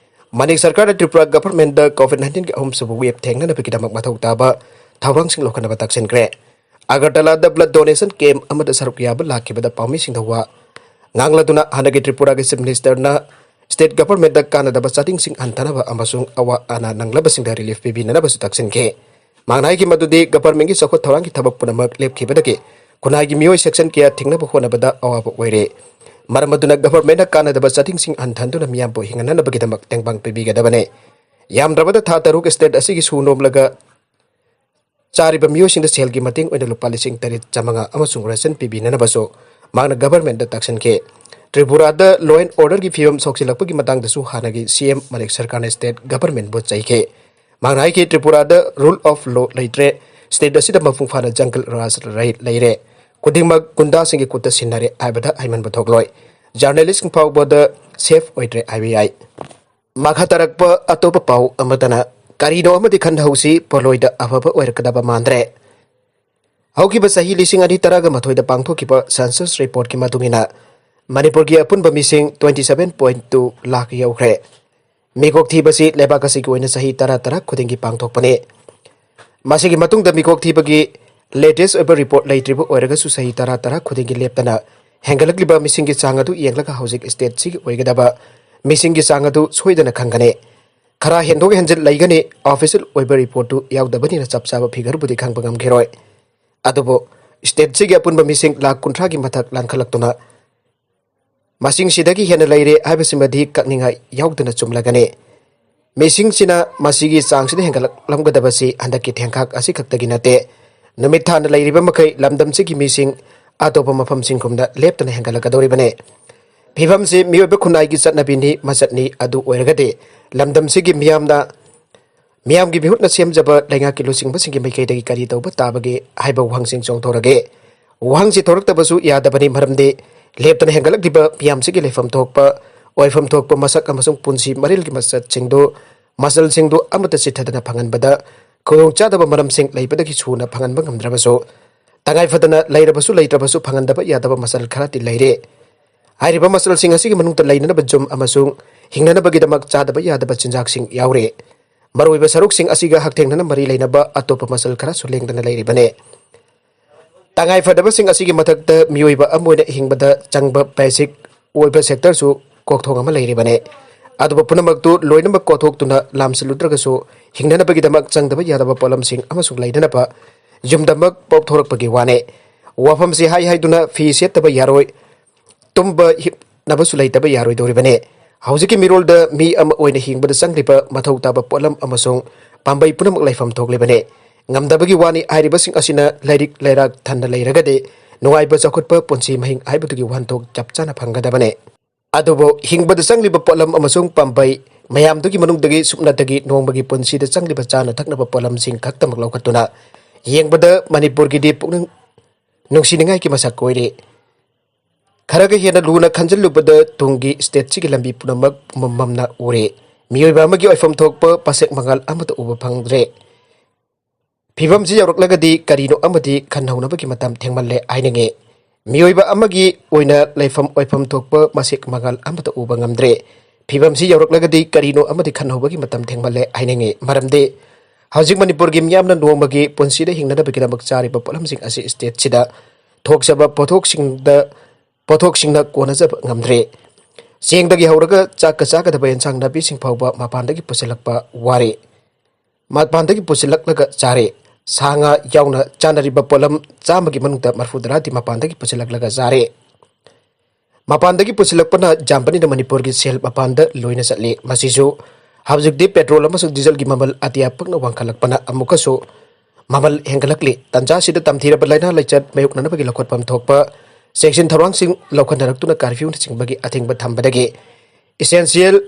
ꯃꯥꯅꯤꯛ ꯁꯔꯀꯥꯔꯅ ꯇ꯭ꯔꯤꯄꯨꯔꯥ governmentꯗ COVID nineteenꯒꯤ ꯑꯍꯨꯝꯁꯨꯕ wave ꯊꯦꯡꯅꯅꯕꯒꯤꯗꯃꯛ ꯃꯊꯧ ꯇꯥꯕ ꯊꯧꯔꯥꯡꯁꯤꯡ ꯂꯧꯈꯠꯅꯕ ꯇꯛꯁꯤꯟꯈ꯭ꯔꯦ꯫ ꯑꯒꯔꯇꯂꯥꯗ blood donation camp ꯑꯃꯗ ꯁꯔꯨꯛ ꯌꯥꯕ ꯂꯥꯛꯈꯤꯕꯗ ꯄꯥꯎꯃꯤꯁꯤꯡꯗ ꯋꯥ ꯉꯥꯡꯂꯗꯨꯅ ꯍꯥꯟꯅꯒꯤ ꯇ꯭ꯔꯤꯄꯨꯔꯥꯒꯤ Chief Ministerꯅ state governmentꯗ ꯀꯥꯟꯅꯗꯕ ꯆꯥꯗꯤꯡꯁꯤꯡ ꯍꯟꯊꯅꯕ ꯑꯃꯁꯨꯡ ꯑꯋꯥ ꯑꯅꯥ ꯅꯪꯂꯕꯁꯤꯡꯗ relief ꯄꯤꯕꯤꯅꯅꯕꯁꯨ ꯇꯛꯁꯤꯟꯈꯤ꯫ ꯃꯍꯥꯛꯅ ꯍꯥꯏꯈꯤ ꯃꯗꯨꯗꯤ governmentꯀꯤ ꯆꯥꯎꯈꯠ ꯊꯧꯔꯥꯡꯒꯤ ꯊꯕꯛ ꯄꯨꯝꯅꯃꯛ ꯂꯦꯞꯈꯤꯕꯗꯒꯤ ꯈꯨꯟꯅꯥꯏꯒꯤ ꯃꯤꯑꯣꯏ section ꯀꯌꯥ ꯊꯤꯡꯅꯕ ꯍꯣꯠꯅꯕꯗ ꯑꯋꯥꯕ ꯑꯣꯏꯔꯦ꯫ ꯃꯔꯝ ꯑꯗꯨꯅ ꯒꯚꯔꯟꯃꯦꯟꯠꯅ ꯀꯥꯟꯅꯗꯕ ꯆꯥꯗꯤꯡꯁꯤꯡ ꯍꯟꯊꯍꯟꯗꯨꯅ ꯃꯤꯌꯥꯝꯕꯨ ꯍꯤꯡꯍꯟꯅꯕꯒꯤꯗꯃꯛ ꯇꯦꯡꯕꯥꯡ ꯄꯤꯕꯤꯒꯗꯕꯅꯤ꯫ ꯌꯥꯝꯗ꯭ꯔꯕꯗ ꯊꯥ ꯇꯔꯨꯛ ꯁ꯭ꯇꯦꯠ ꯑꯁꯤꯒꯤ ꯁꯨ ꯅꯣꯝꯂꯒ ꯆꯥꯔꯤꯕ ꯃꯤꯑꯣꯏꯁꯤꯡꯗ ꯁꯦꯜꯒꯤ ꯃꯇꯦꯡ ꯑꯣꯏꯅ ꯂꯨꯄꯥ ꯂꯤꯁꯤꯡ ꯇꯔꯦꯠ ꯆꯥꯃꯉꯥ ꯑꯃꯁꯨꯡ ꯔꯦꯁꯟ ꯄꯤꯕꯤꯅꯅꯕꯁꯨ ꯃꯍꯥꯛꯅ ꯒꯚꯔꯟꯃꯦꯟꯠꯇ ꯇꯥꯛꯁꯤꯟꯈꯤ꯫ ꯇ꯭ꯔꯤꯄꯨꯔꯥꯗ law and orderꯒꯤ ꯐꯤꯕꯝ ꯁꯣꯛꯆꯤꯜꯂꯛꯄꯒꯤ ꯃꯇꯥꯡꯗꯁꯨ ꯍꯥꯟꯅꯒꯤ ꯁꯤ ꯑꯦꯝ ꯃꯅꯤꯛ ꯁꯔꯀꯥꯔꯅ ꯁ꯭ꯇꯦꯠ ꯒꯚꯔꯟꯃꯦꯟꯠꯕꯨ ꯆꯩꯈꯤ꯫ ꯃꯍꯥꯛꯅ ꯍꯥꯏꯈꯤ, "ꯇ꯭ꯔꯤꯄꯨꯔꯥꯗ rule of law ꯂꯩꯇ꯭ꯔꯦ, ꯁ꯭ꯇꯦꯠ ꯑꯁꯤꯗ ꯃꯄꯨꯡ ꯐꯥꯅ jungle raj ꯂꯩ-, ꯂꯩꯔꯦ꯫ ꯈꯨꯗꯤꯡꯃꯛ ꯒꯨꯟꯗꯥꯁꯤꯡꯒꯤ ꯈꯨꯠꯇ ꯁꯤꯟꯅꯔꯦ" ꯍꯥꯏꯕꯗ ꯍꯥꯏꯃꯟꯕ ꯊꯣꯛꯂꯣꯏ꯫ ꯖꯔꯅꯦꯂꯤꯁꯁꯤꯡ ꯐꯥꯎꯕꯗ ꯁꯦꯐ ꯑꯣꯏꯗ꯭ꯔꯦ ꯍꯥꯏꯕ ꯌꯥꯏ꯫ ꯃꯈꯥ ꯇꯥꯔꯛꯄ ꯑꯇꯣꯞꯄ ꯄꯥꯎ ꯑꯃꯗꯅ, ꯀꯔꯤꯅꯣ ꯑꯃꯗꯤ ꯈꯟꯊꯍꯧꯁꯤ, ꯄꯣꯠꯂꯣꯏꯗ ꯑꯐꯕ ꯑꯣꯏꯔꯛꯀꯗꯕ ꯃꯥꯟꯗ꯭ꯔꯦ꯫ ꯍꯧꯈꯤꯕ ꯆꯍꯤ ꯂꯤꯁꯤꯡ ꯑꯅꯤ ꯇꯔꯥꯒ ꯃꯥꯊꯣꯏꯗ ꯄꯥꯡꯊꯣꯛꯈꯤꯕ ꯁꯦꯟꯁꯁ ꯔꯤꯄꯣꯔꯠꯀꯤ ꯃꯇꯨꯡ ꯏꯟꯅ, ꯃꯅꯤꯄꯨꯔꯒꯤ ꯑꯄꯨꯟꯕ ꯃꯤꯁꯤꯡ twenty seven point two lakh ꯌꯧꯈ꯭ꯔꯦ꯫ ꯃꯤꯀꯣꯛ ꯊꯤꯕꯁꯤ ꯂꯩꯕꯥꯛ ꯑꯁꯤꯒꯤ ꯑꯣꯏꯅ ꯆꯍꯤ ꯇꯔꯥ ꯇꯔꯥ ꯈꯨꯗꯤꯡꯒꯤ ꯄꯥꯡꯊꯣꯛꯄꯅꯤ꯫ ꯃꯁꯤꯒꯤ ꯃꯇꯨꯡꯗ ꯃꯤꯀꯣꯛ ꯊꯤꯕꯒꯤ latest ꯑꯣꯏꯕ ꯔꯤꯄꯣꯔꯠ ꯂꯩꯇ꯭ꯔꯤꯕ ꯑꯣꯏꯔꯒꯁꯨ, ꯆꯍꯤ ꯇꯔꯥ ꯇꯔꯥ ꯈꯨꯗꯤꯡꯒꯤ ꯂꯦꯞꯇꯅ ꯍꯦꯟꯒꯠꯂꯛꯂꯤꯕ ꯃꯤꯁꯤꯡꯒꯤ ꯆꯥꯡ ꯑꯗꯨ ꯌꯦꯡꯂꯒ ꯍꯧꯖꯤꯛ ꯁ꯭ꯇꯦꯠꯁꯤꯒꯤ ꯑꯣꯏꯒꯗꯕ ꯃꯤꯁꯤꯡꯒꯤ ꯆꯥꯡ ꯑꯗꯨ ꯁꯣꯏꯗꯅ ꯈꯪꯒꯅꯤ꯫ ꯈꯔ ꯍꯦꯟꯗꯣꯛ ꯍꯦꯟꯖꯤꯟ ꯂꯩꯒꯅꯤ, ꯑꯣꯐꯤꯁꯤꯌꯦꯜ ꯑꯣꯏꯕ ꯔꯤꯄꯣꯔꯠꯇꯨ ꯌꯥꯎꯗꯕꯅꯤꯅ ꯆꯞ ꯆꯥꯕ ꯐꯤꯒꯔꯕꯨꯗꯤ ꯈꯪꯕ ꯉꯝꯈꯤꯔꯣꯏ꯫ ꯑꯗꯨꯕꯨ ꯁ꯭ꯇꯦꯠꯁꯤꯒꯤ ꯑꯄꯨꯟꯕ ꯃꯤꯁꯤꯡ ꯂꯥꯈ ꯀꯨꯟꯊ꯭ꯔꯥꯒꯤ ꯃꯊꯛ ꯂꯥꯟꯈꯠꯂꯛꯇꯨꯅ ꯃꯁꯤꯡꯁꯤꯗꯒꯤ ꯍꯦꯟꯅ ꯂꯩꯔꯦ ꯍꯥꯏꯕꯁꯤꯃꯗꯤ ꯀꯛꯅꯤꯡꯉꯥꯏ ꯌꯥꯎꯗꯅ ꯆꯨꯝꯂꯒꯅꯤ꯫ ꯃꯤꯁꯤꯡꯁꯤꯅ ꯃꯁꯤꯒꯤ ꯆꯥꯡꯁꯤꯗ ꯍꯦꯟꯒꯠꯂꯛꯂꯝꯒꯗꯕꯁꯤ ꯍꯟꯗꯛꯀꯤ ꯊꯦꯡꯈꯥꯛ ꯑꯁꯤꯈꯛꯇꯒꯤ ꯅꯠꯇꯦ꯫ ꯅꯨꯃꯤꯠ ꯊꯥꯅ ꯂꯩꯔꯤꯕ ꯃꯈꯩ ꯂꯝꯗꯝꯁꯤꯒꯤ ꯃꯤꯁꯤꯡ ꯑꯇꯣꯞꯄ ꯃꯐꯝꯁꯤꯡꯒꯨꯝꯅ ꯂꯦꯞꯇꯅ ꯍꯦꯟꯒꯠꯂꯛꯀꯗꯧꯔꯤꯕꯅꯤ꯫ ꯐꯤꯕꯝꯁꯤ ꯃꯤꯑꯣꯏꯕ ꯈꯨꯟꯅꯥꯏꯒꯤ ꯆꯠꯅꯕꯤꯅꯤ, ꯃꯆꯠꯅꯤ꯫ ꯑꯗꯨ ꯑꯣꯏꯔꯒꯗꯤ ꯂꯝꯗꯝꯁꯤꯒꯤ ꯃꯤꯌꯥꯝꯅ, ꯃꯤꯌꯥꯝꯒꯤ ꯃꯤꯍꯨꯠꯅ ꯁꯦꯝꯖꯕ ꯂꯩꯉꯥꯛꯀꯤ ꯂꯨꯆꯤꯡꯕꯁꯤꯡꯒꯤ ꯃꯥꯏꯀꯩꯗꯒꯤ ꯀꯔꯤ ꯇꯧꯕ ꯇꯥꯕꯒꯦ ꯍꯥꯏꯕ ꯋꯥꯍꯪꯁꯤꯡ ꯆꯣꯡꯊꯣꯔꯛꯑꯦ꯫ ꯋꯥꯍꯪꯁꯤ ꯊꯣꯔꯛꯇꯕꯁꯨ ꯌꯥꯗꯕꯅꯤ, ꯃꯔꯝꯗꯤ ꯂꯦꯞꯇꯅ ꯍꯦꯟꯒꯠꯂꯛꯂꯤꯕ ꯃꯤꯌꯥꯝꯁꯤꯒꯤ ꯂꯩꯐꯝ ꯊꯣꯛꯄ, ꯑꯣꯏꯐꯝ ꯊꯣꯛꯄ ꯃꯁꯛ ꯑꯃꯁꯨꯡ ꯄꯨꯟꯁꯤ ꯃꯔꯤꯜꯒꯤ ꯃꯆꯠꯁꯤꯡꯗꯨ, ꯃꯆꯜꯁꯤꯡꯗꯨ ꯑꯃꯠꯇ ꯆꯤꯠꯊꯗꯅ ꯐꯪꯍꯟꯕꯗ ꯈꯨꯗꯣꯡꯆꯥꯗꯕ ꯃꯔꯝꯁꯤꯡ ꯂꯩꯕꯗꯒꯤ ꯁꯨꯅ ꯐꯪꯍꯟꯕ ꯉꯝꯗ꯭ꯔꯕꯁꯨ, ꯇꯉꯥꯏ ꯐꯗꯅ ꯂꯩꯔꯕꯁꯨ ꯂꯩꯇ꯭ꯔꯕꯁꯨ ꯐꯪꯍꯟꯗꯕ ꯌꯥꯗꯕ ꯃꯆꯜ ꯈꯔꯗꯤ ꯂꯩꯔꯦ꯫ ꯍꯥꯏꯔꯤꯕ ꯃꯆꯜꯁꯤꯡ ꯑꯁꯤꯒꯤ ꯃꯅꯨꯡꯗ ꯂꯩꯅꯅꯕ ꯌꯨꯝ ꯑꯃꯁꯨꯡ ꯍꯤꯡꯅꯅꯕꯒꯤꯗꯃꯛ ꯆꯥꯗꯕ ꯌꯥꯗꯕ ꯆꯤꯟꯖꯥꯛꯁꯤꯡ ꯌꯥꯎꯔꯤ꯫ ꯃꯔꯨꯑꯣꯏꯕ ꯁꯔꯨꯛꯁꯤꯡ ꯑꯁꯤꯒ ꯍꯛꯊꯦꯡꯅꯅ ꯃꯔꯤ ꯂꯩꯅꯕ ꯑꯇꯣꯞꯄ ꯃꯆꯜ ꯈꯔꯁꯨ ꯂꯦꯡꯗꯅ ꯂꯩꯔꯤꯕꯅꯤ꯫ ꯇꯉꯥꯏ ꯐꯗꯕꯁꯤꯡ ꯑꯁꯤꯒꯤ ꯃꯊꯛꯇ ꯃꯤꯑꯣꯏꯕ ꯑꯃ ꯑꯣꯏꯅ ꯍꯤꯡꯕꯗ ꯆꯪꯕ ꯕꯦꯁꯤꯛ ꯑꯣꯏꯕ ꯁꯦꯛꯇꯔꯁꯨ ꯀꯣꯛꯊꯣꯡ ꯑꯃ ꯂꯩꯔꯤꯕꯅꯤ꯫ ꯑꯗꯨꯕꯨ ꯄꯨꯝꯅꯃꯛꯇꯨ ꯂꯣꯏꯅꯃꯛ ꯀꯣꯛꯊꯣꯛꯇꯨꯅ ꯂꯥꯝꯁꯤꯜꯂꯨꯗ꯭ꯔꯒꯁꯨ, ꯍꯤꯡꯅꯅꯕꯒꯤꯗꯃꯛ ꯆꯪꯗꯕ ꯌꯥꯗꯕ ꯄꯣꯠꯂꯝꯁꯤꯡ ꯑꯃꯁꯨꯡ ꯂꯩꯅꯅꯕ ꯌꯨꯝꯗꯃꯛ ꯄꯣꯛꯊꯣꯔꯛꯄꯒꯤ ꯋꯥꯅꯤ꯫ ꯋꯥꯐꯝꯁꯤ ꯍꯥꯏ ꯍꯥꯏꯗꯨꯅ ꯐꯤ ꯁꯦꯠꯇꯕ ꯌꯥꯔꯣꯏ, ꯇꯨꯝꯕ ꯍꯤꯞꯅꯕꯁꯨ ꯂꯩꯇꯕ ꯌꯥꯔꯣꯏꯗꯧꯔꯤꯕꯅꯤ꯫ ꯍꯧꯖꯤꯛꯀꯤ ꯃꯤꯔꯣꯜꯗ ꯃꯤ ꯑꯃ ꯑꯣꯏꯅ ꯍꯤꯡꯕꯗ ꯆꯪꯂꯤꯕ ꯃꯊꯧ ꯇꯥꯕ ꯄꯣꯠꯂꯝ ꯑꯃꯁꯨꯡ ꯄꯥꯝꯕꯩ ꯄꯨꯝꯅꯃꯛ ꯂꯩꯐꯝ ꯊꯣꯛꯂꯤꯕꯅꯤ꯫ ꯉꯝꯗꯕꯒꯤ ꯋꯥꯅꯤ꯫ ꯍꯥꯏꯔꯤꯕꯁꯤꯡ ꯑꯁꯤꯅ ꯂꯥꯏꯔꯤꯛ ꯂꯩꯔꯥꯛ ꯊꯟꯅ ꯂꯩꯔꯒꯗꯤ ꯅꯨꯡꯉꯥꯏꯕ ꯆꯥꯎꯈꯠꯄ ꯄꯨꯟꯁꯤ ꯃꯍꯤꯡ ꯍꯥꯏꯕꯗꯨꯒꯤ ꯋꯥꯍꯟꯊꯣꯛ ꯆꯞ ꯆꯥꯅ ꯐꯪꯒꯗꯕꯅꯤ꯫ ꯑꯗꯨꯕꯨ ꯍꯤꯡꯕꯗ ꯆꯪꯂꯤꯕ ꯄꯣꯠꯂꯝ ꯑꯃꯁꯨꯡ ꯄꯥꯝꯕꯩ ꯃꯌꯥꯝꯗꯨꯒꯤ ꯃꯅꯨꯡꯗꯒꯤ ꯁꯨꯞꯅꯇꯒꯤ ꯅꯣꯡꯃꯒꯤ ꯄꯨꯟꯁꯤꯗ ꯆꯪꯂꯤꯕ ꯆꯥꯅ ꯊꯛꯅꯕ ꯄꯣꯠꯂꯝꯁꯤꯡ ꯈꯛꯇꯃꯛ ꯂꯧꯈꯠꯇꯨꯅ ꯌꯦꯡꯕꯗ ꯃꯅꯤꯄꯨꯔꯒꯤꯗꯤ ꯄꯨꯛꯅꯤꯡ ꯅꯨꯡꯁꯤꯅꯤꯡꯉꯥꯏꯒꯤ ꯃꯁꯛ ꯑꯣꯏꯔꯤ꯫ ꯈꯔꯒ ꯍꯦꯟꯅ ꯂꯨꯅ ꯈꯟꯖꯤꯜꯂꯨꯕꯗ ꯇꯨꯡꯒꯤ ꯁ꯭ꯇꯦꯠꯁꯤꯒꯤ ꯂꯝꯕꯤ ꯄꯨꯝꯅꯃꯛ ꯄꯨꯝꯃꯝꯅ ꯎꯔꯦ꯫ ꯃꯤꯑꯣꯏꯕ ꯑꯃꯒꯤ ꯑꯣꯏꯐꯝ ꯊꯣꯛꯄ ꯄꯁꯦꯛ ꯃꯉꯥꯜ ꯑꯃꯠꯇ ꯎꯕ ꯐꯪꯗ꯭ꯔꯦ꯫ ꯐꯤꯕꯝꯁꯤ ꯌꯧꯔꯛꯂꯒꯗꯤ ꯀꯔꯤꯅꯣ ꯑꯃꯗꯤ ꯈꯟꯅꯍꯧꯅꯕꯒꯤ ꯃꯇꯝ ꯊꯦꯡꯃꯜꯂꯦ ꯍꯥꯏꯅꯤꯡꯉꯤ꯫ ꯃꯤꯑꯣꯏꯕ ꯑꯃꯒꯤ ꯑꯣꯏꯅ ꯂꯩꯐꯝ ꯑꯣꯏꯐꯝ ꯊꯣꯛꯄ ꯃꯁꯦꯛ ꯃꯉꯥꯜ ꯑꯃꯠꯇ ꯎꯕ ꯉꯝꯗ꯭ꯔꯦ꯫ ꯐꯤꯕꯝꯁꯤ ꯌꯧꯔꯛꯂꯒꯗꯤ ꯀꯔꯤꯅꯣ ꯑꯃꯗꯤ ꯈꯟꯅꯍꯧꯕꯒꯤ ꯃꯇꯝ ꯊꯦꯡꯃꯜꯂꯦ ꯍꯥꯏꯅꯤꯡꯉꯤ꯫ ꯃꯔꯝꯗꯤ ꯍꯧꯖꯤꯛ ꯃꯅꯤꯄꯨꯔꯒꯤ ꯃꯤꯌꯥꯝꯅ ꯅꯣꯡꯃꯒꯤ ꯄꯨꯟꯁꯤꯗ ꯍꯤꯡꯅꯅꯕꯒꯤꯗꯃꯛ ꯆꯥꯔꯤꯕ ꯄꯣꯠꯂꯝꯁꯤꯡ ꯑꯁꯤ ꯁ꯭ꯇꯦꯠꯁꯤꯗ ꯊꯣꯛꯆꯕ ꯄꯣꯠꯊꯣꯛꯁꯤꯡꯗ, ꯄꯣꯠꯊꯣꯛꯁꯤꯡꯅ ꯀꯣꯟꯅꯖꯕ ꯉꯝꯗ꯭ꯔꯦ꯫ ꯆꯦꯡꯗꯒꯤ ꯍꯧꯔꯒ ꯆꯥꯛꯀ ꯆꯥꯒꯗꯕ ꯑꯦꯟꯁꯥꯡ ꯅꯥꯄꯤꯁꯤꯡ ꯐꯥꯎꯕ ꯃꯄꯥꯟꯗꯒꯤ ꯄꯨꯁꯤꯜꯂꯛꯄ ꯋꯥꯔꯦ꯫ ꯃꯄꯥꯟꯗꯒꯤ ꯄꯨꯁꯤꯜꯂꯛꯂꯒ ꯆꯥꯔꯦ꯫ ꯁꯥ ꯉꯥ ꯌꯥꯎꯅ ꯆꯥꯅꯔꯤꯕ ꯄꯣꯠꯂꯝ ꯆꯥꯝꯃꯒꯤ ꯃꯅꯨꯡꯗ ꯃꯔꯐꯨ ꯇꯔꯥꯗꯤ ꯃꯄꯥꯟꯗꯒꯤ ꯄꯨꯁꯤꯜꯂꯛꯂꯒ ꯆꯥꯔꯦ꯫ ꯃꯄꯥꯟꯗꯒꯤ ꯄꯨꯁꯤꯜꯂꯛꯄꯅ ꯌꯥꯝꯕꯅꯤꯅ ꯃꯅꯤꯄꯨꯔꯒꯤ ꯁꯦꯜ ꯃꯄꯥꯟꯗ ꯂꯣꯏꯅ ꯆꯠꯂꯤ꯫ ꯃꯁꯤꯁꯨ ꯍꯧꯖꯤꯛꯇꯤ ꯄꯦꯇ꯭ꯔꯣꯜ ꯑꯃꯁꯨꯡ ꯗꯤꯖꯜꯒꯤ ꯃꯃꯜ ꯑꯇꯤꯌꯥ ꯄꯛꯅ ꯋꯥꯡꯈꯠꯂꯛꯄꯅ ꯑꯃꯨꯛꯀꯁꯨ ꯃꯃꯜ ꯍꯦꯟꯒꯠꯂꯛꯂꯤ꯫ ꯇꯟꯖꯥꯁꯤꯗ ꯇꯝꯊꯤꯔꯕ ꯂꯥꯏꯅꯥ ꯂꯥꯏꯆꯠ ꯃꯥꯌꯣꯛꯅꯅꯕꯒꯤ ꯂꯧꯈꯠꯐꯝ ꯊꯣꯛꯄ ꯆꯦꯛꯁꯤꯟ ꯊꯧꯔꯥꯡꯁꯤꯡ ꯂꯧꯈꯠꯅꯔꯛꯇꯨꯅ ꯀꯥꯔꯐ꯭ꯌꯨꯅꯆꯤꯡꯕꯒꯤ ꯑꯊꯤꯡꯕ ꯊꯝꯕꯗꯒꯤ essential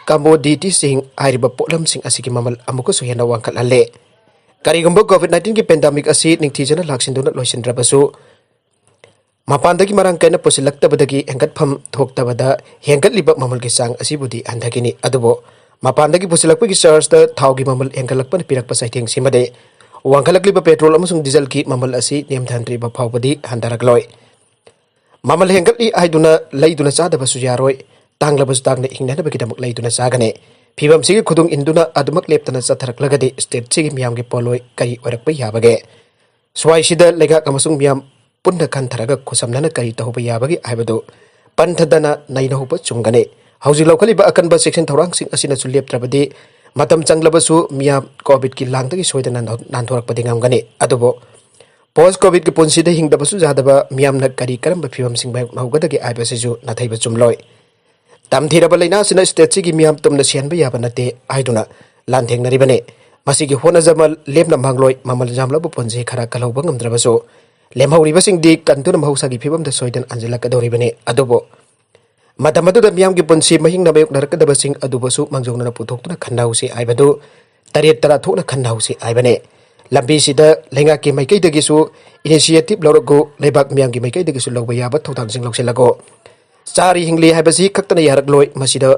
commodities ꯁꯤꯡ ꯍꯥꯏꯔꯤꯕ ꯄꯣꯠꯂꯝꯁꯤꯡ ꯑꯁꯤꯒꯤ ꯃꯃꯜ ꯑꯃꯨꯛꯀꯁꯨ ꯍꯦꯟꯅ ꯋꯥꯡꯈꯠꯍꯜꯂꯦ꯫ ꯀꯔꯤꯒꯨꯝꯕ COVID nineteen ꯒꯤ pandemic ꯑꯁꯤ ꯅꯤꯡꯊꯤꯖꯅ ꯂꯥꯛꯁꯤꯟꯗꯨꯅ ꯂꯣꯏꯁꯤꯟꯗ꯭ꯔꯕꯁꯨ, ꯃꯄꯥꯟꯗꯒꯤ ꯃꯔꯥꯡ ꯀꯥꯏꯅ ꯄꯨꯁꯤꯜꯂꯛꯇꯕꯗꯒꯤ ꯍꯦꯟꯒꯠꯐꯝ ꯊꯣꯛꯇꯕꯗ ꯍꯦꯟꯒꯠꯂꯤꯕ ꯃꯃꯜꯒꯤ ꯆꯥꯡ ꯑꯁꯤꯕꯨꯗꯤ ꯍꯟꯊꯈꯤꯅꯤ꯫ ꯑꯗꯨꯕꯨ ꯃꯄꯥꯟꯗꯒꯤ ꯄꯨꯁꯤꯜꯂꯛꯄꯒꯤ ꯆꯥꯔꯖꯇ ꯊꯥꯎꯒꯤ ꯃꯃꯜ ꯍꯦꯟꯒꯠꯂꯛꯄꯅ ꯄꯤꯔꯛꯄ ꯆꯩꯊꯦꯡꯁꯤꯃꯗꯤ ꯋꯥꯡꯈꯠꯂꯛꯂꯤꯕ ꯄꯦꯇ꯭ꯔꯣꯜ ꯑꯃꯁꯨꯡ ꯗꯤꯖꯜꯒꯤ ꯃꯃꯜ ꯑꯁꯤ ꯅꯦꯝꯊꯍꯟꯗ꯭ꯔꯤꯕ ꯐꯥꯎꯕꯗꯤ ꯍꯟꯊꯔꯛꯂꯣꯏ꯫ ꯃꯃꯜ ꯍꯦꯟꯒꯠꯂꯤ ꯍꯥꯏꯗꯨꯅ ꯂꯩꯗꯨꯅ ꯆꯥꯗꯕꯁꯨ ꯌꯥꯔꯣꯏ꯫ ꯇꯥꯡꯂꯕꯁꯨ ꯇꯥꯡꯅ ꯍꯤꯡꯅꯅꯕꯒꯤꯗꯃꯛ ꯂꯩꯗꯨꯅ ꯆꯥꯒꯅꯤ꯫ ꯐꯤꯕꯝꯁꯤꯒꯤ ꯈꯨꯗꯨꯡ ꯏꯟꯗꯨꯅ ꯑꯗꯨꯃꯛ ꯂꯦꯞꯇꯅ ꯆꯠꯊꯔꯛꯂꯒꯗꯤ ꯁ꯭ꯇꯦꯠꯁꯤꯒꯤ ꯃꯤꯌꯥꯝꯒꯤ ꯄꯣꯠꯂꯣꯏ ꯀꯔꯤ ꯑꯣꯏꯔꯛꯄ ꯌꯥꯕꯒꯦ? ꯁ꯭ꯋꯥꯏꯁꯤꯗ ꯂꯩꯉꯥꯛ ꯑꯃꯁꯨꯡ ꯃꯤꯌꯥꯝ ꯄꯨꯟꯅ ꯈꯟꯊꯔꯒ ꯈꯨꯠꯁꯝꯅꯅ ꯀꯔꯤ ꯇꯧꯍꯧꯕ ꯌꯥꯕꯒꯦ ꯍꯥꯏꯕꯗꯨ ꯄꯟꯊꯗꯅ ꯅꯩꯅꯍꯧꯕ ꯆꯨꯝꯒꯅꯤ꯫ ꯍꯧꯖꯤꯛ ꯂꯧꯈꯠꯂꯤꯕ ꯑꯀꯟꯕ ꯆꯦꯛꯁꯤꯟ ꯊꯧꯔꯥꯡꯁꯤꯡ ꯑꯁꯤꯅꯁꯨ ꯂꯦꯞꯇ꯭ꯔꯕꯗꯤ ꯃꯇꯝ ꯆꯪꯂꯕꯁꯨ ꯃꯤꯌꯥꯝ COVID ꯀꯤ ꯂꯥꯡꯗꯒꯤ ꯁꯣꯏꯗꯅ ꯅꯥꯟꯊꯣꯔꯛꯄꯗꯤ ꯉꯝꯒꯅꯤ꯫ ꯑꯗꯨꯕꯨ ꯄꯣꯁ ꯀꯣꯚꯤꯗꯀꯤ ꯄꯨꯟꯁꯤꯗ ꯍꯤꯡꯗꯕꯁꯨ ꯌꯥꯗꯕ ꯃꯤꯌꯥꯝꯅ ꯀꯔꯤ ꯀꯔꯝꯕ ꯐꯤꯕꯝꯁꯤꯡ ꯃꯥꯌꯣꯛꯅꯍꯧꯒꯗꯒꯦ ꯍꯥꯏꯕꯁꯤꯁꯨ ꯅꯥꯊꯩꯕ ꯆꯨꯝꯂꯣꯏ꯫ ꯇꯝꯊꯤꯔꯕ ꯂꯥꯏꯅꯥ ꯑꯁꯤꯅ ꯁ꯭ꯇꯦꯠꯁꯤꯒꯤ ꯃꯤꯌꯥꯝ ꯇꯨꯝꯅ ꯁꯤꯍꯟꯕ ꯌꯥꯕ ꯅꯠꯇꯦ ꯍꯥꯏꯗꯨꯅ ꯂꯥꯟꯊꯦꯡꯅꯔꯤꯕꯅꯤ꯫ ꯃꯁꯤꯒꯤ ꯍꯣꯠꯅꯖꯃꯜ ꯂꯦꯝꯅ ꯃꯥꯡꯂꯣꯏ꯫ ꯃꯃꯜ ꯌꯥꯝꯂꯕ ꯄꯨꯟꯁꯤ ꯈꯔ ꯀꯜꯍꯧꯕ ꯉꯝꯗ꯭ꯔꯕꯁꯨ, ꯂꯦꯝꯍꯧꯔꯤꯕꯁꯤꯡꯗꯤ ꯀꯟꯗꯨꯅ ꯃꯍꯧꯁꯥꯒꯤ ꯐꯤꯕꯝꯗ ꯁꯣꯏꯗꯅ ꯍꯟꯖꯤꯜꯂꯛꯀꯗꯧꯔꯤꯕꯅꯤ꯫ ꯑꯗꯨꯕꯨ ꯃꯇꯝ ꯑꯗꯨꯗ ꯃꯤꯌꯥꯝꯒꯤ ꯄꯨꯟꯁꯤ ꯃꯍꯤꯡꯅ ꯃꯥꯌꯣꯛꯅꯔꯛꯀꯗꯕꯁꯤꯡ ꯑꯗꯨꯕꯨꯁꯨ ꯃꯥꯡꯖꯧꯅꯅ ꯄꯨꯊꯣꯛꯇꯨꯅ ꯈꯟꯅꯍꯧꯁꯤ ꯍꯥꯏꯕꯗꯨ ꯇꯔꯦꯠ ꯇꯔꯥ ꯊꯣꯛꯅ ꯈꯟꯅꯍꯧꯁꯤ ꯍꯥꯏꯕꯅꯤ꯫ ꯂꯝꯕꯤꯁꯤꯗ ꯂꯩꯉꯥꯛꯀꯤ ꯃꯥꯏꯀꯩꯗꯒꯤꯁꯨ initiative ꯂꯧꯔꯛꯎ, ꯂꯩꯕꯥꯛ ꯃꯤꯌꯥꯝꯒꯤ ꯃꯥꯏꯀꯩꯗꯒꯤꯁꯨ ꯂꯧꯕ ꯌꯥꯕ ꯊꯧꯗꯥꯡꯁꯤꯡ ꯂꯧꯁꯤꯜꯂꯒꯨ꯫ ꯆꯥꯔꯤ ꯍꯤꯡꯂꯤ ꯍꯥꯏꯕꯁꯤ ꯈꯛꯇꯅ ꯌꯥꯔꯛꯂꯣꯏ꯫ ꯃꯁꯤꯗ,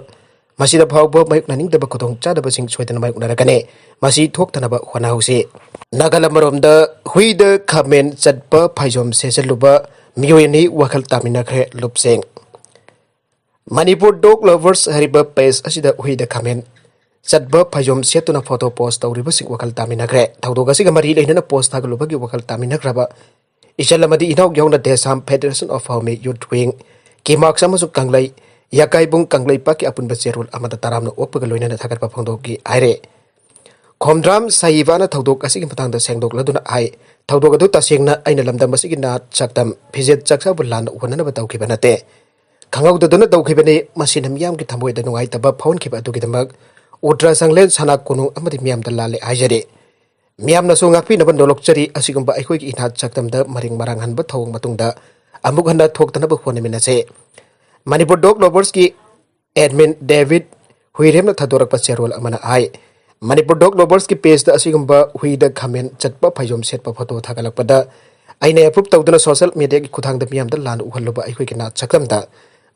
ꯃꯁꯤꯗ ꯐꯥꯎꯕ ꯃꯥꯌꯣꯛꯅꯅꯤꯡꯗꯕ ꯈꯨꯗꯣꯡꯆꯥꯗꯕꯁꯤꯡ ꯁꯣꯏꯗꯅ ꯃꯥꯌꯣꯛꯅꯔꯛꯀꯅꯤ꯫ ꯃꯁꯤ ꯊꯣꯛꯇꯅꯕ ꯍꯣꯠꯅꯍꯧꯁꯤ꯫ ꯅꯥꯒꯜ ꯑꯃꯔꯣꯝꯗ ꯍꯨꯏꯗ ꯈꯥꯃꯦꯟ ꯆꯠꯄ ꯐꯩꯖꯣꯝ ꯁꯦꯠꯆꯜꯂꯨꯕ ꯃꯤꯑꯣꯏ ꯑꯅꯤ ꯋꯥꯈꯜ ꯇꯥꯃꯤꯟꯅꯈ꯭ꯔꯦ ꯂꯨꯞꯁꯦꯡ꯫ ꯃꯅꯤꯄꯨꯔ ꯗꯣꯒ ꯂꯚꯔꯁ ꯍꯥꯏꯔꯤꯕ ꯄꯦꯖ ꯑꯁꯤꯗ ꯍꯨꯏꯗ ꯈꯥꯃꯦꯟ ꯆꯠꯄ ꯐꯩꯖꯣꯝ ꯁꯦꯠꯇꯨꯅ ꯐꯣꯇꯣ ꯄꯣꯁ ꯇꯧꯔꯤꯕꯁꯤꯡ ꯋꯥꯈꯜ ꯇꯥꯃꯤꯟꯅꯈ꯭ꯔꯦ꯫ ꯊꯧꯗꯣꯛ ꯑꯁꯤꯒ ꯃꯔꯤ ꯂꯩꯅꯅ ꯄꯣꯁ ꯊꯥꯒꯠꯂꯨꯕꯒꯤ ꯋꯥꯈꯜ ꯇꯥꯃꯤꯟꯅꯈ꯭ꯔꯕ ꯏꯆꯜ ꯑꯃꯗꯤ ꯏꯅꯥꯎ ꯌꯥꯎꯅ ꯗꯦꯁꯥꯝ Federation of Hawmi Youth Wing, ꯀꯤꯃꯥꯛꯁ ꯑꯃꯁꯨꯡ ꯀꯪꯂꯩ ꯌꯥꯀꯥꯏꯕꯨꯡ ꯀꯪꯂꯩꯄꯥꯛꯀꯤ ꯑꯄꯨꯟꯕ ꯆꯦꯔꯣꯜ ꯑꯃꯗ ꯇꯔꯥꯝꯅ ꯑꯣꯛꯄꯒ ꯂꯣꯏꯅꯅ ꯊꯥꯒꯠꯄ ꯐꯣꯡꯗꯣꯛꯈꯤ ꯍꯥꯏꯔꯦ꯫ ꯈꯣꯝꯗ꯭ꯔꯥꯝ ꯁꯥꯍꯤꯕꯥꯅ ꯊꯧꯗꯣꯛ ꯑꯁꯤꯒꯤ ꯃꯇꯥꯡꯗ ꯁꯦꯡꯗꯣꯛꯂꯗꯨꯅ ꯍꯥꯏ, ꯊꯧꯗꯣꯛ ꯑꯗꯨ ꯇꯁꯦꯡꯅ ꯑꯩꯅ ꯂꯝꯗꯝ ꯑꯁꯤꯒꯤ ꯅꯥꯠ ꯆꯥꯛꯗꯝ ꯐꯤꯖꯦꯠ ꯆꯥꯛꯆꯥꯕꯨ ꯂꯥꯟꯅ ꯎꯍꯟꯅꯅꯕ ꯇꯧꯈꯤꯕ ꯅꯠꯇꯦ꯫ ꯈꯪꯍꯧꯗꯗꯨꯅ ꯇꯧꯈꯤꯕꯅꯤ꯫ ꯃꯁꯤꯅ ꯃꯤꯌꯥꯝꯒꯤ ꯊꯃꯣꯏꯗ ꯅꯨꯡꯉꯥꯏꯇꯕ ꯐꯥꯎꯍꯟꯈꯤꯕ ꯑꯗꯨꯒꯤꯗꯃꯛ ꯎꯇ꯭ꯔꯥ ꯁꯪꯂꯦꯟ ꯁꯅꯥ ꯀꯣꯅꯨꯡ ꯑꯃꯗꯤ ꯃꯤꯌꯥꯝꯗ ꯂꯥꯜꯂꯦ ꯍꯥꯏꯖꯔꯤ꯫ ꯃꯤꯌꯥꯝꯅꯁꯨ ꯉꯥꯛꯄꯤꯅꯕ ꯅꯣꯂꯣꯛꯆꯔꯤ꯫ ꯑꯁꯤꯒꯨꯝꯕ ꯑꯩꯈꯣꯏꯒꯤ ꯏꯅꯥꯠ ꯆꯥꯛꯗꯝꯗ ꯃꯔꯤꯡ ꯃꯔꯥꯡꯍꯟꯕ ꯊꯧꯑꯣꯡ ꯃꯇꯨꯡꯗ ꯑꯃꯨꯛ ꯍꯟꯅ ꯊꯣꯛꯇꯅꯕ ꯍꯣꯠꯅꯃꯤꯟꯅꯁꯦ꯫ ꯃꯅꯤꯄꯨꯔ ꯗꯣꯒ ꯂꯣꯚꯔꯁꯀꯤ ꯑꯦꯗꯃꯤꯟ ꯗꯦꯕꯤꯠ ꯍꯨꯏꯔꯦꯝꯅ ꯊꯥꯗꯣꯔꯛꯄ ꯆꯦꯔꯣꯜ ꯑꯃꯅ ꯍꯥꯏ, ꯃꯅꯤꯄꯨꯔ ꯗꯣꯒ ꯂꯣꯚꯔꯁꯀꯤ ꯄꯦꯖꯇ ꯑꯁꯤꯒꯨꯝꯕ ꯍꯨꯏꯗ ꯈꯥꯃꯦꯟ ꯆꯠꯄ ꯐꯩꯖꯣꯝ ꯁꯦꯠꯄ ꯐꯣꯇꯣ ꯊꯥꯒꯠꯂꯛꯄꯗ ꯑꯩꯅ ꯑꯦꯄ꯭ꯔꯨꯞ ꯇꯧꯗꯨꯅ ꯁꯣꯁꯤꯌꯦꯜ ꯃꯤꯗꯤꯌꯥꯒꯤ ꯈꯨꯠꯊꯥꯡꯗ ꯃꯤꯌꯥꯝꯗ ꯂꯥꯟꯅ ꯎꯍꯜꯂꯨꯕ ꯑꯩꯈꯣꯏꯒꯤ ꯅꯥꯠ ꯆꯥꯛꯗꯝꯗ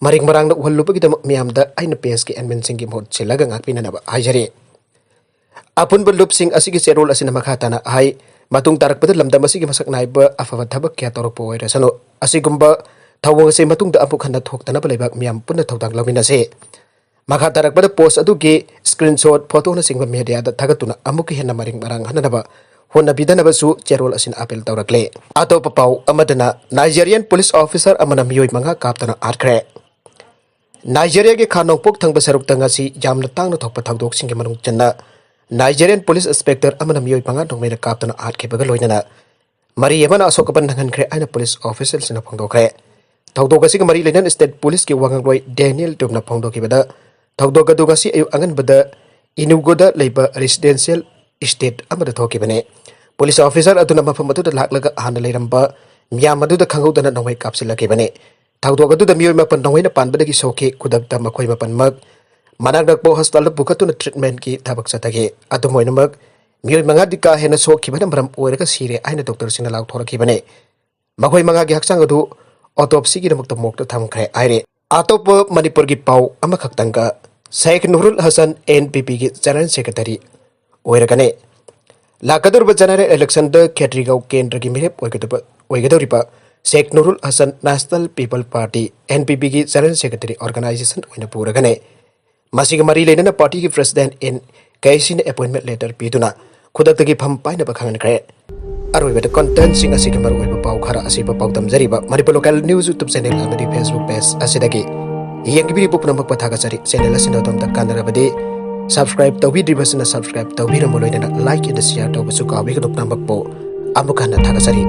ꯃꯔꯤꯡ ꯃꯔꯥꯡꯅ ꯎꯍꯜꯂꯨꯕꯒꯤꯗꯃꯛ ꯃꯤꯌꯥꯝꯗ ꯑꯩꯅ ꯄꯦꯖꯀꯤ ꯑꯦꯗꯃꯤꯟꯁꯤꯡꯒꯤ ꯃꯍꯨꯠ ꯁꯤꯜꯂꯒ ꯉꯥꯛꯄꯤꯅꯅꯕ ꯍꯥꯏꯖꯔꯤ꯫ ꯑꯄꯨꯟꯕ ꯂꯨꯞꯁꯤꯡ ꯑꯁꯤꯒꯤ ꯆꯦꯔꯣꯜ ꯑꯁꯤꯅ ꯃꯈꯥ ꯇꯥꯅ ꯍꯥꯏ, ꯃꯇꯨꯡ ꯇꯥꯔꯛꯄꯗ ꯂꯝꯗꯝ ꯑꯁꯤꯒꯤ ꯃꯁꯛ ꯅꯥꯏꯕ ꯑꯐꯕ ꯊꯕꯛ ꯀꯌꯥ ꯇꯧꯔꯛꯄ ꯑꯣꯏꯔꯁꯅꯨ, ꯑꯁꯤꯒꯨꯝꯕ ꯊꯧꯑꯣꯡ ꯑꯁꯤ ꯃꯇꯨꯡꯗ ꯑꯃꯨꯛ ꯍꯟꯅ ꯊꯣꯛꯇꯅꯕ ꯂꯩꯕꯥꯛ ꯃꯤꯌꯥꯝ ꯄꯨꯟꯅ ꯊꯧꯗꯥꯡ ꯂꯧꯃꯤꯟꯅꯁꯤ꯫ ꯃꯈꯥ ꯇꯥꯔꯛꯄꯗ ꯄꯣꯁ ꯑꯗꯨꯒꯤ ꯁ꯭ꯀꯔꯤꯟꯁꯣꯠ, ꯐꯣꯇꯣꯅꯆꯤꯡꯕ ꯃꯦꯗꯤꯌꯥꯗ ꯊꯥꯒꯠꯇꯨꯅ ꯑꯃꯨꯛꯀ ꯍꯦꯟꯅ ꯃꯔꯤꯡ ꯃꯔꯥꯡ ꯍꯟꯅꯅꯕ ꯍꯣꯠꯅꯕꯤꯗꯅꯕꯁꯨ ꯆꯦꯔꯣꯜ ꯑꯁꯤꯅ ꯑꯥꯄꯤꯜ ꯇꯧꯔꯛꯂꯦ꯫ ꯑꯇꯣꯞꯄ ꯄꯥꯎ ꯑꯃꯗꯅ ꯅꯥꯏꯖꯦꯔꯤꯌꯟ ꯄꯨꯂꯤꯁ ꯑꯣꯐꯤꯁꯥꯔ ꯑꯃꯅ ꯃꯤꯑꯣꯏ ꯃꯉꯥ ꯀꯥꯞꯇꯨꯅ ꯍꯥꯠꯈ꯭ꯔꯦ꯫ ꯅꯥꯏꯖꯦꯔꯤꯌꯥꯒꯤ ꯈꯥ ꯅꯣꯡꯄꯣꯛ ꯊꯪꯕ ꯁꯔꯨꯛꯇ ꯉꯁꯤ ꯌꯥꯝꯅ ꯇꯥꯡꯅ ꯊꯣꯛꯄ ꯊꯧꯗꯣꯛꯁꯤꯡꯒꯤ ꯃꯅꯨꯡ ꯆꯟꯅ ꯅꯥꯏꯖꯦꯔꯤꯌꯟ ꯄꯨꯂꯤꯁ ꯏꯟꯁꯄꯦꯛꯇꯔ ꯑꯃꯅ ꯃꯤꯑꯣꯏ ꯃꯉꯥ ꯅꯣꯡꯃꯩꯅ ꯀꯥꯞꯇꯨꯅ ꯍꯥꯠꯈꯤꯕꯒ ꯂꯣꯏꯅꯅ ꯃꯔꯤ ꯑꯃꯅ ꯑꯁꯣꯛ ꯑꯄꯟ ꯅꯪꯍꯟꯈ꯭ꯔꯦ ꯍꯥꯏꯅ ꯄꯨꯂꯤꯁ ꯑꯣꯐꯤꯁꯤꯌꯦꯜꯁꯤꯡꯅ ꯐꯣꯡꯗꯣꯛꯈ꯭ꯔꯦ꯫ ꯊꯧꯗꯣꯛ ꯑꯁꯤꯒꯤ ꯃꯔꯤ ꯂꯩꯅꯅ ꯁ꯭ꯇꯦꯠ ꯄꯨꯂꯤꯁꯀꯤ ꯋꯥꯉꯥꯡꯂꯣꯏ ꯗꯦꯅꯤꯌꯦꯜ ꯇꯨꯝꯅ ꯐꯣꯡꯗꯣꯛꯈꯤꯕꯗ, ꯊꯧꯗꯣꯛ ꯑꯗꯨ ꯉꯁꯤ ꯑꯌꯨꯛ ꯑꯉꯟꯕꯗ ꯏꯅꯨꯒꯨꯗ ꯂꯩꯕ ꯔꯦꯁꯤꯗꯦꯟꯁꯤꯌꯦꯜ ꯏꯁꯇꯦꯠ ꯑꯃꯗ ꯊꯣꯛꯈꯤꯕꯅꯤ꯫ ꯄꯨꯂꯤꯁ ꯑꯣꯐꯤꯁꯥꯔ ꯑꯗꯨꯅ ꯃꯐꯝ ꯑꯗꯨꯗ ꯂꯥꯛꯂꯒ ꯍꯥꯟꯅ ꯂꯩꯔꯝꯕ ꯃꯤꯌꯥꯝ ꯑꯗꯨꯗ ꯈꯪꯍꯧꯗꯅ ꯅꯣꯡꯃꯩ ꯀꯥꯞꯁꯤꯜꯂꯛꯈꯤꯕꯅꯤ꯫ ꯊꯧꯗꯣꯛ ꯑꯗꯨꯗ ꯃꯤꯑꯣꯏ ꯃꯥꯄꯟ ꯅꯣꯡꯃꯩꯅ ꯄꯥꯟꯕꯗꯒꯤ ꯁꯣꯛꯈꯤ꯫ ꯈꯨꯗꯛꯇ ꯃꯈꯣꯏ ꯃꯥꯄꯟꯃꯛ ꯃꯅꯥꯛ ꯅꯛꯄ ꯍꯣꯁꯄꯤꯇꯥꯜꯗ ꯄꯨꯈꯠꯇꯨꯅ ꯇ꯭ꯔꯤꯠꯃꯦꯟꯒꯤ ꯊꯕꯛ ꯆꯠꯊꯈꯤ꯫ ꯑꯗꯨꯝ ꯑꯣꯏꯅꯃꯛ, ꯃꯤꯑꯣꯏ ꯃꯉꯥꯗꯤ ꯀꯥ ꯍꯦꯟꯅ ꯁꯣꯛꯈꯤꯕꯅ ꯃꯔꯝ ꯑꯣꯏꯔꯒ ꯁꯤꯔꯦ ꯍꯥꯏꯅ ꯗꯣꯛꯇꯔꯁꯤꯡꯅ ꯂꯥꯎꯊꯣꯔꯛꯈꯤꯕꯅꯤ꯫ ꯃꯈꯣꯏ ꯃꯉꯥꯒꯤ ꯍꯛꯆꯥꯡ ꯑꯗꯨ ꯑꯣꯇꯣꯞꯁꯤꯒꯤꯗꯃꯛꯇ ꯃꯣꯔꯒꯇ ꯊꯝꯈ꯭ꯔꯦ ꯍꯥꯏꯔꯤ꯫ ꯑꯇꯣꯞꯄ ꯃꯅꯤꯄꯨꯔꯒꯤ ꯄꯥꯎ ꯑꯃꯈꯛꯇꯪꯒ, ꯁꯦꯈ ꯅꯨꯔꯨꯜ ꯍꯁꯟ, ꯑꯦꯟ ꯄꯤ ꯄꯤꯒꯤ ꯖꯦꯅꯔꯦꯜ ꯁꯦꯀ꯭ꯔꯦꯇꯔꯤ ꯑꯣꯏꯔꯒꯅꯤ꯫ ꯂꯥꯛꯀꯗꯧꯔꯤꯕ ꯖꯦꯅꯔꯦꯜ ꯏꯂꯦꯛꯁꯟꯗ ꯈꯦꯇ꯭ꯔꯤꯒꯥꯎ ꯀꯦꯟꯗ꯭ꯔꯒꯤ ꯃꯤꯔꯦꯞ ꯑꯣꯏꯒꯗꯕ, ꯑꯣꯏꯒꯗꯧꯔꯤꯕ Sheikh Nurul Hasan national people party, N P ꯄꯤꯒꯤ ꯖꯦꯅꯔꯦꯜ ꯁꯦꯀ꯭ꯔꯦꯇꯔꯤ ꯑꯣꯔꯒꯅꯥꯏꯖꯦꯁꯟ ꯑꯣꯏꯅ ꯄꯨꯔꯒꯅꯤ꯫ ꯃꯁꯤꯒꯤ ꯃꯔꯤ ꯂꯩꯅꯅ ꯄꯥꯔꯇꯤꯒꯤ ꯄ꯭ꯔꯦꯁꯤꯗꯦꯟꯠ ꯑꯦꯟ ꯀꯦꯁꯤꯅ ꯑꯦꯄꯣꯏꯟꯃꯦꯟꯠ ꯂꯦꯇꯔ ꯄꯤꯗꯨꯅ ꯈꯨꯗꯛꯇꯒꯤ ꯐꯝ ꯄꯥꯏꯅꯕ ꯈꯪꯍꯟꯈ꯭ꯔꯦ꯫ ꯑꯔꯣꯏꯕꯗ ꯀꯟꯇꯦꯟꯠꯁꯤꯡ ꯑꯁꯤꯒꯤ ꯃꯔꯨꯑꯣꯏꯕ ꯄꯥꯎ ꯈꯔ ꯑꯁꯤꯕꯨ ꯄꯥꯎꯗꯝꯖꯔꯤꯕ Manipur local news YouTube channel ꯑꯃꯗꯤ ꯐꯦꯁꯕꯨꯛ ꯄꯦꯖ ꯑꯁꯤꯗꯒꯤ ꯌꯦꯡꯕꯤꯔꯤꯕ ꯄꯨꯝꯅꯃꯛꯄꯨ ꯊꯥꯒꯠꯆꯔꯤ꯫ ꯆꯦꯅꯦꯜ ꯑꯁꯤꯅ ꯑꯗꯣꯝꯗ ꯀꯥꯟꯅꯔꯕꯗꯤ ꯁꯕꯁꯀ꯭ꯔꯥꯏꯕ ꯇꯧꯕꯤꯗ꯭ꯔꯤꯕꯁꯤꯅ ꯁꯕꯁꯀ꯭ꯔꯥꯏꯕ ꯇꯧꯕꯤꯔꯝꯕ ꯂꯣꯏꯅꯅ ꯂꯥꯏꯛ ꯑꯦꯟ ꯁꯤꯌꯥꯔ ꯇꯧꯕꯁꯨ ꯀꯥꯎꯕꯤꯒꯅꯨ꯫ ꯄꯨꯝꯅꯃꯛꯄꯨ ꯑꯃꯨꯛ ꯍꯟꯅ ꯊꯥꯒꯠꯆꯔꯤ꯫